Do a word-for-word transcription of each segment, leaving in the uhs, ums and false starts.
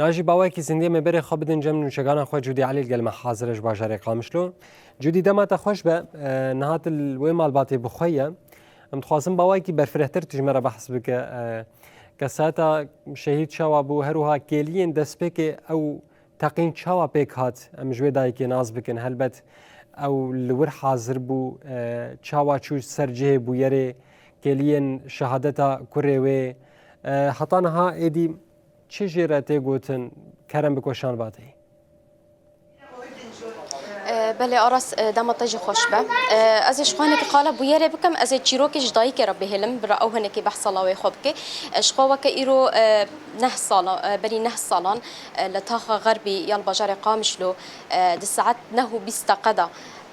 Niha jî bawekî zindiyê me berê xwe bidin cem nûçegana xwe Cûdî Elî li gel me hazir e ji bajarê Qamişlo. Cûdî, dema te xweş be, e, niha tu li wê malbatê bi xwe ye. Em dixwazin bawekî berfirehtir tu ji me re behs bike. E, kesayeta şehîd çawa bû, her wiha kêliyên destpêkê ew teqîn çawa pêk hat? Em ji wê dayikê nas bikin. Helbet ew li wir hazir bû, e, çawa çû ser cihê bûyerê, kêliyên şehadeta kurê wê. E, heta niha êdî çi jê re tê gotin? Kerem bike şan bateyî. E, belê Aras, e, dema te jî xweş be. E, ez ê ji xwe hinekî qala bûyerê bikim, ez ê çîrokê ji dayikê re bihêlim, bira ew hinekî behsa lawê xwe bike. E, ji xwe weke îro, e, neh sala, e, berî neh salan, e, li taxa xerbî ya li bajarê Qamişlo, e, di saet neh û bîst deqe de,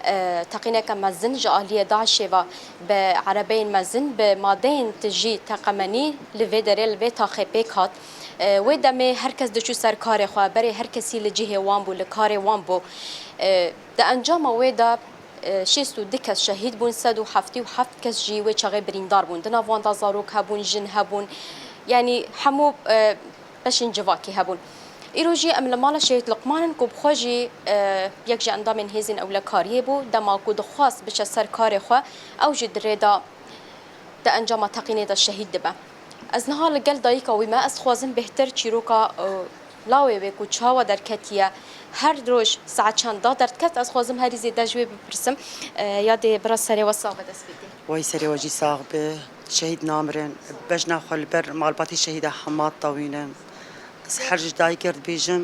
e, teqîneke mezin ji aliyê DAIŞê ve bi erebeyên mezin, bi madeyên tijî teqemenî li vê derê, li vê taxê pêk hat. E, wê demê her kes diçû ser karê xwe, berê her kesî li cihê wan bû, li karê wan bû. E, di encama wê de, e, şêst û du kes şehîd bûn, sed û heftê û heft kes jî wê çaxê birîndar bûn. Di nav wan de zarok hebûn, jin hebûn. Yanî hemû, e, beşên civakî hebûn. Îro jî em li mala Şehîd Luqman in ku bi xwe jî, e, yek ji endamên hêzên ewlekariyê bû. Dema ku dixwast biçe ser karê xwe, ew jî di rê de di encama teqînê de şehîd dibe. Ez niha li gel dayika wî me, ez dixwazim bêhtir çîroka, e, lawê wê ku çawa derketiye, her roj saet çend da derdiket, ez dixwazim herî zêde ji wê bipirsim. E, yadê bira serê we sax be, dest pê tê. Wey serê we jî sax be. Şehîd namirin. Bejna xwe li ber malbatê şehîda Hemad dawînim. Ez her ji dayikê re dibêjim,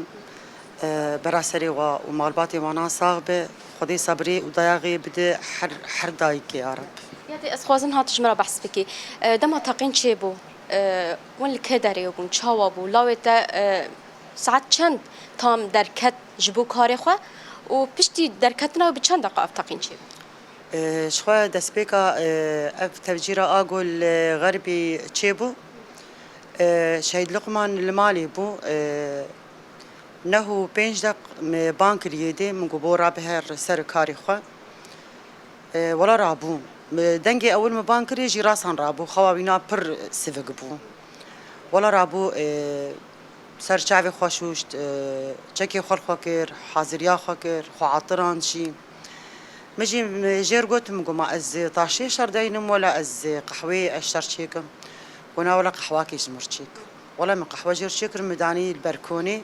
e, bera serê we û malbatê wana sax be. Xwedê sebrê û dayaxê bide her, her dayikê ya Reb. Ya dê ez xwazim hat ji min re behs bikî. E, dema teqîn çêbû, e, hûn li kê derê bûn, çawa bû? Lawê te, e, saet çend tam derket ji bo karê xwe û piştî derketina wî bi çend deqa ev teqîn çêbû? E, ji xwe destpêka, e, ev tevcîra a ku li Xerbî çêbû, e, Şehîd Luqman li malê bû, e, neh û pênc deq me bang kiriye dê, min got bo rabiher ser karê xwe. E, wela rabû. Mi dengê ewil min bang kiriye jî rasan rabû, xewa wîna pir sivik bû. Wela rabû, e, ser çavê xwe şûşt, e, çekê xwe li xwe kir, haziriya xwe kir, xwe atirand jî. Min jî, min jê re got, min got, ma ez taşê şer deynim wela ez qehweyê ez şer çêkim? Got, na wela qehwakê ji min re çêk. Wela min qehwe jê re çêkir, min danî li ber konê.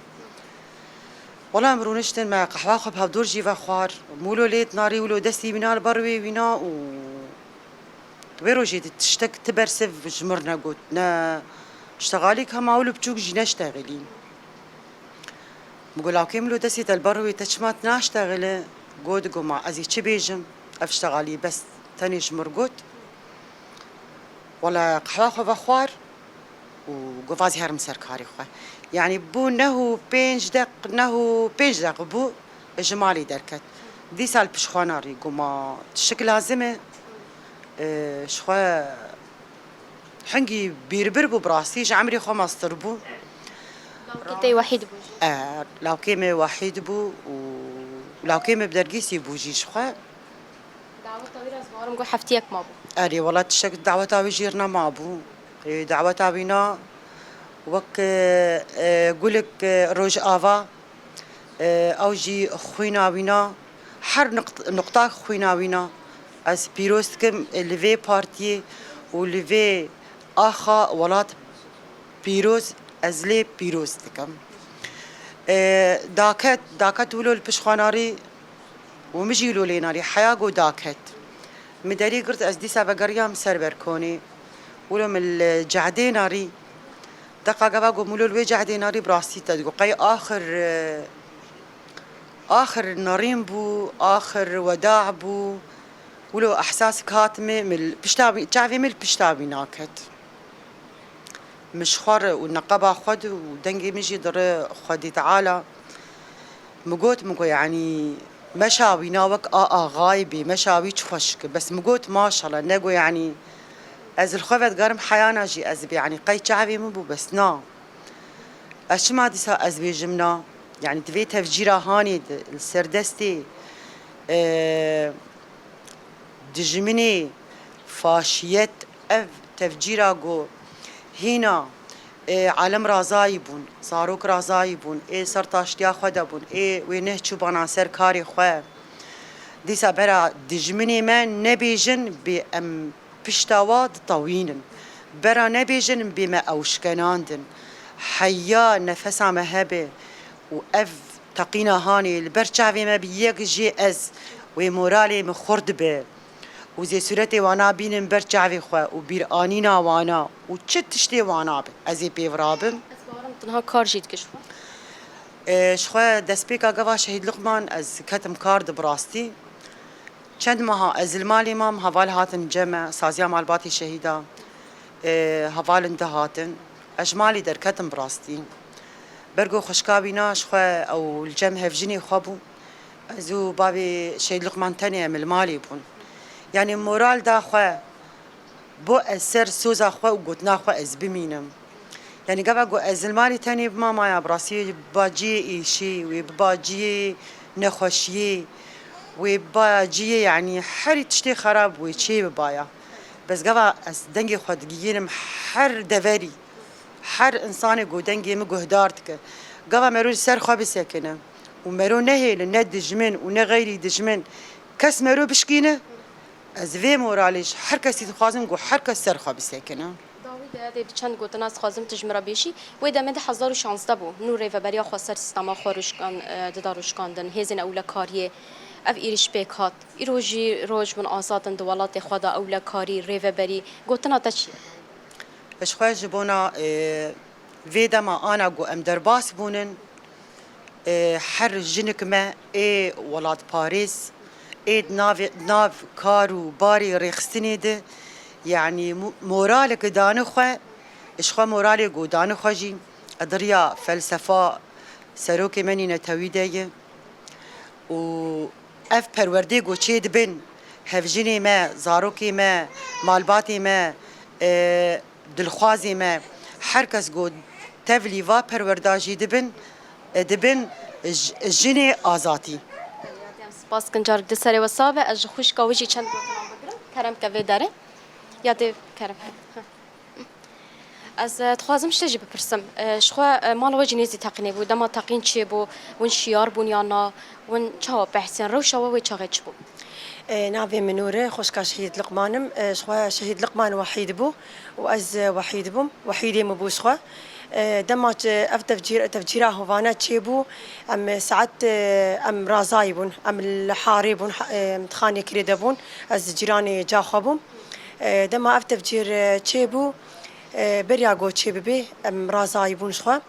Wela em rûniştin, me qehwa xwe bi hevdûr jî vexwar. Mûlo lê dinarî, wilo destî wîna li ber wê wîna û wê rojê de tiştek ti bersiv ji min re negot, ne ştexalîk hema wilo biçûk jî neştexilî. Min got, lawkê min lo destê te li ber wê, te çima tu naştexile? Got, digo ma ez ê çi bêjim? Ev ştexalî bes tenê ji min re got. Wela qehwa xwe vexwar û got, vazî herim ser karê xwe. Yanî bû neh û pênc deq, neh û pênc deq bû ji malê derket. Dîsa li piştxwana rî got, ma tişik lazim e, e, ji xwe Hingî bîrbir bû, bi rastî ji emrê xwe mestir bû. Lawkê te Wehîd bû jî? E, lawkê me Wehîd bû û lawkê me bi dergîsî bû jî ji xwe. Daweta wî re ez bawerim ku heftiyek mabû. Erê, wela tiştek daweta wî jî nemabû. E, daweta wîna wek, e, e, gulik, e, Rojava, e, ew jî xwîna wîna, her nuqt-, nuqtak xwîna wîna ez pîroz dikim, e, li vê partiyê û li vê axa welat pîroz, ez lê pîroz dikim. E, daket, daket wilo li pişxwana rî û min jî wilo lê narî, heya got daket. Min derî girt, ez dîsa vegeriyam ser ber konê. Wilo min li cehdê narî, deqa gava got, mûlo li wê cehdê narî bi rastî te digot. Qey axir, e, axir nerîn bû, axir weda bû. Wilo ehsas kat min, min li pişta wî, çavê min li pişta wî naket. Min ji xwe re û neqeba xwe de û dengê min jî dire Xwedî Teala. Min got, min got, yanî meşa wîna wek a axayê bê, meşa wî çi xweşik e. Bes min got, maşallah, nego yanî ez li xwe vedigerim heyana jî ez bê, yanî qey çavê min bû, bes na. Ez çima dîsa ez bêjim na? Yanî di vê tevcîra hanê de li ser destê, e, dijminê faşiyet ev tevcîra ku hîna, Ê alem razayî bûn, zarok razayî bûn, ê ser taştiya xwe de bûn, ê wê neh çûbana ser karê xwe. Dîsa bera dijminê me nebêjin bê em pişta wa ditewînin. Bera nebêjin bê me ew şkenandin. Heya nefesa me hebe û ev teqîna hanê li ber çavê me bi yek jê ez wê moralê min xurt be. Û zê sûretê wana bînin ber çavê xwe û bîranîna wana û çi tiştê wana be, ez ê pê virabim. Ez bawerim tu niha kar jî dikî ji xwe. E, ji xwe destpêka gava Şehîd Luqman ez ketim kar de bi rastî. Çend meha ez li malê mam, heval hatin cem me, saziya malbatê şehîda, e, hevalin dihatin. Ez ji malê derketim bi rastî. Ber ku xwişka wîna ji xwe ew li cem hevjinê xwe bû. Ez û bavê Şehîd Luqman tenê em li malê bûn. Yanî moral da xwe, bo ez ser soza xwe û gotina xwe ez bimînim. Yanî gava ku ez li malê tenê bimamaya, bi rastî biba cihê êşê, wê biba cihê nexweşiyê, wê biba cihê, yanî herî tiştê xerab wê çê bibaya. Bes gava ez dengê xwe digihînim her deverî, her insanê ku dengê min guhdar dike. Gava mero li ser xwe bisekine û mero nehêle ne dijmin û ne xeyrî dijmin kes mero bişkîne, ez vê moralê ji her kesî dixwazim ku her kes ser xwe bisekine. Dawî de, dê bi çend gotina ez dixwazim tu ji min re bêjî. Wê demê di hezar û şazdeh bû. Nû rêveberiya xweser sîstema xwe rûşkan-, e, dida rûşkandin. Hêzên ewlekariyê, ev êrîş pêk hat. Îro jî roj bin azad in di welatê xwe de ewlekarî, rêveberî. Gotina te çi ye? Ji xwe ji bona, e, vê dema ana ku em derbas bûnin, e, her jinik me ê welatparêz, ê di navê, di nav kar û barê rêxistinê de, yanî mo-, moraleke dane xwe, ji xwe moralê ku dane xwe jî, di riya felsefa serokê me nînetewî de ye û ev perwerdê ku çê dibin, hevjinê me, zarokê me, malbatê me, e, dilxwazê me, her kes ku tevlî va perwerda jî dibin, e, dibin j-, jinê azatî. Spas kin, carek di serê we sax be, ez ji xwişka wî jî çend gotinan bigirim. Kerem ke vê derê. Ya dê kerem. Ez, e, dixwazim ji te jî bipirsim. E, ji xwe, e, mala we jî nêzî teqînê bû. Dema teqîn çêbû, hûn şiyar bûn ya na? Hûn çawa behsên? Rewşa we wê çaxê çi bû? E, navê min Nûr e, xwişka Şehîd Liqman im. E, ji xwe Şehîd Liqman Wehîd bû û ez, e, Wehîd bûm. Wehîdê min bû ji xwe. E, dema çi ev tevcîr-, tevcîra hovane çêbû, em, e, saet, e, em razayî bûn. Em li harê bûn, ha-, e, em di xanê kirê de bûn. Ez cîranê ca xwe bûm. E, dema ev tevcîr, e, çêbû, e, beriya ku çê bibê, em razayî bûn ji xwe.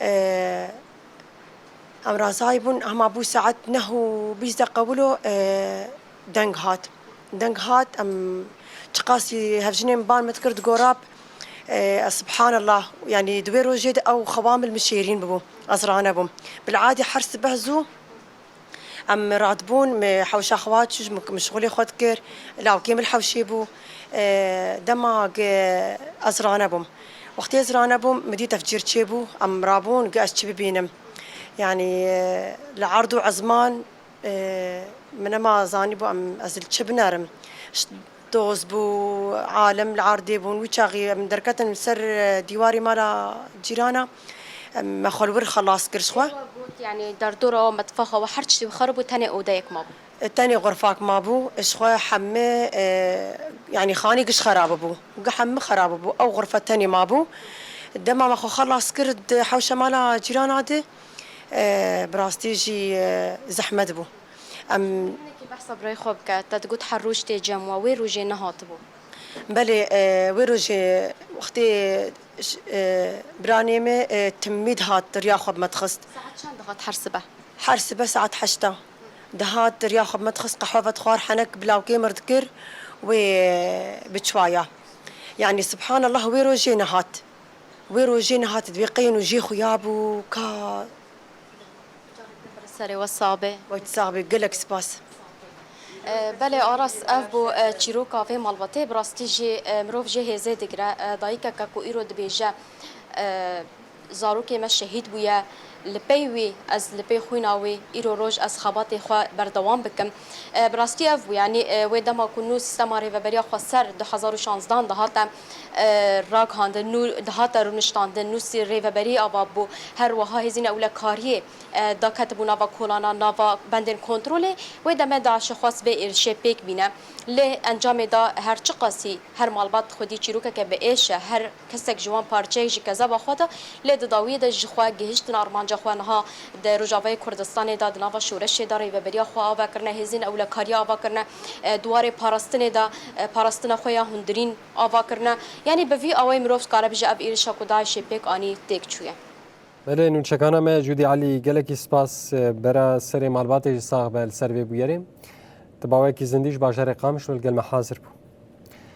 E, em razayî bûn, hema bû saet neh û bîst deqe wilo, e, deng hat. Deng hat, em çiqasî hevjinên min bar min dikir digorab, e, subhanallah, yanî di wê rojê de ew xewa min li min şêrîn bibû, ez rane bûm. Bil'adî her sibeh zû, Em radibûn, min hewşa xwe çû ji min, min şixulê xwe dikir, lawkê min li hewşê bû. E, dema ge-, ez rane bûm. Wextê ez rane bûm, min dît tefcîr çêbû, em rabûn, ge ez çi bibînim. Yanî, e, li erd û ezman, e, min nema zanîbû em, ez li çi binerim. Ş-, Toz bû, alem li erdê bûn. Wî çaxî em derketin li ser, e, dîwarê mala cîrana, em, me xwe li wir xelas kir ji xwe. Got, yanî derdora we, metfaxa we, her tiştî xerab bû, tenê odeyek mabû. E, tenê xurfak mabû, ji xwe hemî, e, yanî xanî giş xerab bû. Gi hemî xerab bû. Ew xurfe tenê mabû. Dema me xwe xelas kir di hewşa mala cîrana de, e, bi rastî jî, e, zehmet bû. Em Hinekî behsa birayê xwe bike. Te digot her roj tê cem we, wê rojê nehatibû? Belê, e, wê rojê wextê ş-, e, biranê me, e, timî dihat riya xwe bi me dixist. Saet çend dihat her sibe? Her sibe saet heşta. Dihat riya xwe bi me dixist, qehwe vedixwar, henek bi lawkê mir dikir, wê, e, biçwaya. Yanî, subhanallah, wê rojê nehat. Wê rojê nehat, divê qey nû jê xuya bû, ka Serê we sax be. Wek sax be, gelek spas. E, belê Aras, ev bû, e, çîroka vê malbatê. Bi rastî jî, e, mirov jê hêzê digire. E, dayikeke ku îro dibêje, e, Zarokê me şehîd bûye. Li pey wî, ez li pey xwîna wî îro roj ez xebatê xwe berdewam bikim. E, bi rastî ev bû, yanî, e, wê dema ku nû sîstema rêveberiya xweser du hezar û şanzdan dihate, e, ragihandin, nû dihate rûniştandin, nû sî rêveberî ava bû, her wiha hêzîna ewlekariyê, e, daketibû nava kolana, nava bendên kontrolê, wê demê DAIŞê xwest vê êrişê pêk bîne. Lê encamê de her çiqasî her malbat xwedî çîrokeke bi êş e, her kesek ji wan parçeyek ji kezeba xwe de, lê di dawiyê de jixwe gihiştin armanca xwe. Niha di Rojavayê Kurdistanê de di nava şoreşê de rêveberiya xwe ava kirine, hêzên ewlekariya ava kirine, e, di warê parastinê de, e, parastina xwe ya hundirîn ava kirine. Yanî bi vî awayî mirov dikare bije ev êrişa ku DAIŞê pêk anî têk çûye. Belê, nûçekana me Cûdî Elî, gelekî spas, e, bera serê malbatê jî sax be li ser vê bûyerê. Tibawekî Zindî ji bajarê Qamişlo li gel me hazir bû.